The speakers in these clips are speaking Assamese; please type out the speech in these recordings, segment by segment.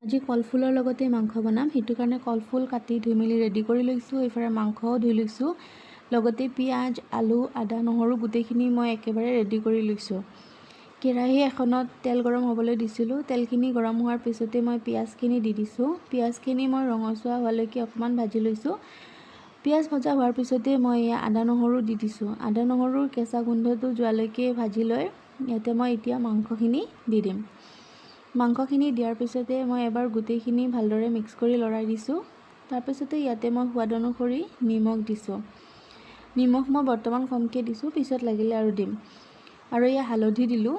আজি কলফুলৰ লগতে মাংস বনাম। সেইটো কাৰণে কলফুল কাটি ধুই মেলি ৰেডি কৰি লৈছোঁ। এইফালে মাংসও ধুই লৈছোঁ, লগতে পিঁয়াজ, আলু, আদা, নহৰু গোটেইখিনি মই একেবাৰে ৰেডি কৰি লৈছোঁ। কেৰাহী এখনত তেল গৰম হ'বলৈ দিছিলোঁ। তেলখিনি গৰম হোৱাৰ পিছতে মই পিঁয়াজখিনি দি দিছোঁ। পিঁয়াজখিনি মই ৰঙচুৱা হোৱালৈকে অকণমান ভাজি লৈছোঁ। পিঁয়াজ ভজা হোৱাৰ পিছতে মই আদা, নহৰু দি দিছোঁ। আদা, নহৰুৰ কেঁচা গোন্ধটো যোৱালৈকে ভাজি লৈ ইয়াতে মই এতিয়া মাংসখিনি দি দিম। মাংসখিনি দিয়াৰ পিছতে মই এবাৰ গোটেইখিনি ভালদৰে মিক্স কৰি লৰাই দিছোঁ। তাৰপিছতে ইয়াতে মই সোৱাদ অনুসৰি নিমখ দিছোঁ। নিমখ মই বৰ্তমান কমকৈ দিছোঁ, পিছত লাগিলে আৰু দিম। আৰু এয়া হালধি দিলোঁ,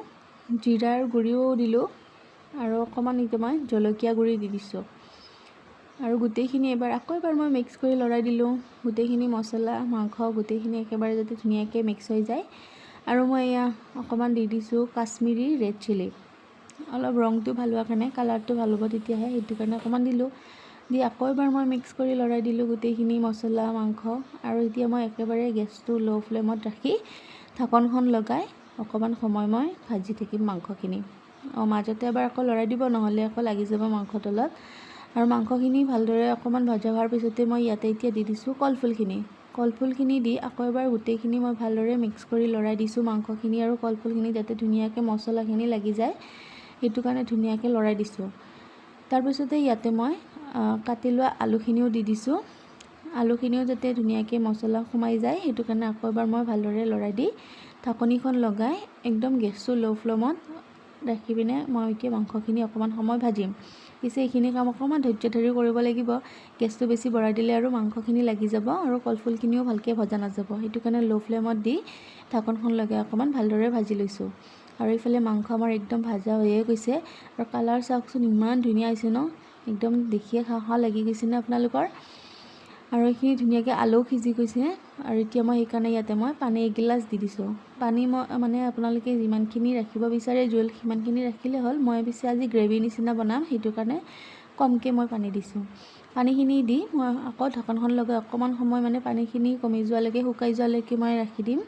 জিৰাৰ গুড়িও দিলোঁ আৰু অকণমান এতিয়া মই জলকীয়া গুড়ি দি দিছোঁ। আৰু গোটেইখিনি এবাৰ আকৌ এবাৰ মই মিক্স কৰি লৰাই দিলোঁ। গোটেইখিনি মছলা, মাংস গোটেইখিনি একেবাৰে যাতে ধুনীয়াকৈ মিক্স হৈ যায়। আৰু মই এয়া অকণমান দি দিছোঁ কাশ্মীৰী ৰেড চিলি। অলপ ৰংটো ভাল হোৱাৰ কাৰণে, কালাৰটো ভাল হ'ব তেতিয়াহে, সেইটো কাৰণে অকণমান দিলোঁ। দি আকৌ এবাৰ মই মিক্স কৰি লৰাই দিলোঁ গোটেইখিনি মছলা, মাংস। আৰু এতিয়া মই একেবাৰে গেছটো ল' ফ্লেমত ৰাখি ঢাকনখন লগাই অকণমান সময় মই ভাজি থাকিম মাংসখিনি। অঁ, মাজতে এবাৰ আকৌ লৰাই দিব, নহ'লে আকৌ লাগি যাব মাংস তলত। আৰু মাংসখিনি ভালদৰে অকণমান ভজা হোৱাৰ পিছতে মই ইয়াতে এতিয়া দি দিছোঁ কলফুলখিনি। কলফুলখিনি দি আকৌ এবাৰ গোটেইখিনি মই ভালদৰে মিক্স কৰি লৰাই দিছোঁ মাংসখিনি আৰু কলফুলখিনি, যাতে ধুনীয়াকৈ মছলাখিনি লাগি যায়, সেইটো কাৰণে ধুনীয়াকৈ লৰাই দিছোঁ। তাৰপিছতে ইয়াতে মই কাটি লোৱা আলুখিনিও দি দিছোঁ। আলুখিনিও যাতে ধুনীয়াকৈ মছলা সোমাই যায়, সেইটো কাৰণে আকৌ এবাৰ মই ভালদৰে লৰাই দি ঢাকনিখন লগাই একদম গেছটো ল' ফ্লেমত ৰাখি পিনে মই এতিয়া মাংসখিনি অকণমান সময় ভাজিম। পিছে এইখিনি কাম অকণমান ধৈৰ্য ধৰি কৰিব লাগিব। গেছটো বেছি বঢ়াই দিলে আৰু মাংসখিনি লাগি যাব আৰু কলফুলখিনিও ভালকৈ ভজা নাযাব। সেইটো কাৰণে ল' ফ্লেমত দি ঢাকনখন লগাই অকণমান ভালদৰে ভাজি লৈছোঁ। আৰু এইফালে মাংস আমাৰ একদম ভাজা হৈয়ে গৈছে আৰু কালাৰ চাওকচোন, ইমান ধুনীয়া হৈছে ন? একদম দেখিয়ে খাওঁ খাওঁ লাগি গৈছে নে আপোনালোকৰ? আৰু এইখিনি ধুনীয়াকৈ আলুও সিজি গৈছে। আৰু এতিয়া মই সেইকাৰণে ইয়াতে মই পানী এগিলাচ দি দিছোঁ। পানী মই মানে আপোনালোকে যিমানখিনি ৰাখিব বিচাৰে জোল, সিমানখিনি ৰাখিলে হ'ল। মই পিছে আজি গ্ৰেভি নিচিনা বনাম, সেইটো কাৰণে কমকৈ মই পানী দিছোঁ। পানীখিনি দি মই আকৌ ঢাকনখন লগাই অকণমান সময় মানে পানীখিনি কমি যোৱালৈকে, শুকাই যোৱালৈকে মই ৰাখি দিম।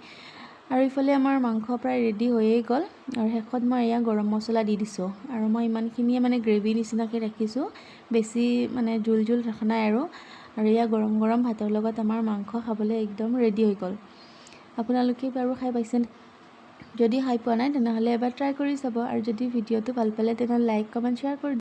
আৰু ইফালে আমাৰ মাংস প্ৰায় ৰেডি হৈয়ে গ'ল। আৰু শেষত মই এয়া গৰম মছলা দি দিছোঁ। আৰু মই ইমানখিনিয়ে মানে গ্ৰেভি নিচিনাকৈ ৰাখিছোঁ, বেছি মানে জোল জোল ৰখা নাই আৰু। আৰু এয়া গৰম গৰম ভাতৰ লগত আমাৰ মাংস খাবলৈ একদম ৰেডি হৈ গ'ল। আপোনালোকে বাৰু খাই পাইছেনে? যদি খাই পোৱা নাই, তেনেহ'লে এবাৰ ট্ৰাই কৰি চাব। আৰু যদি ভিডিঅ'টো ভাল পালে, তেনেহ'লে লাইক, কমেণ্ট, শ্বেয়াৰ কৰি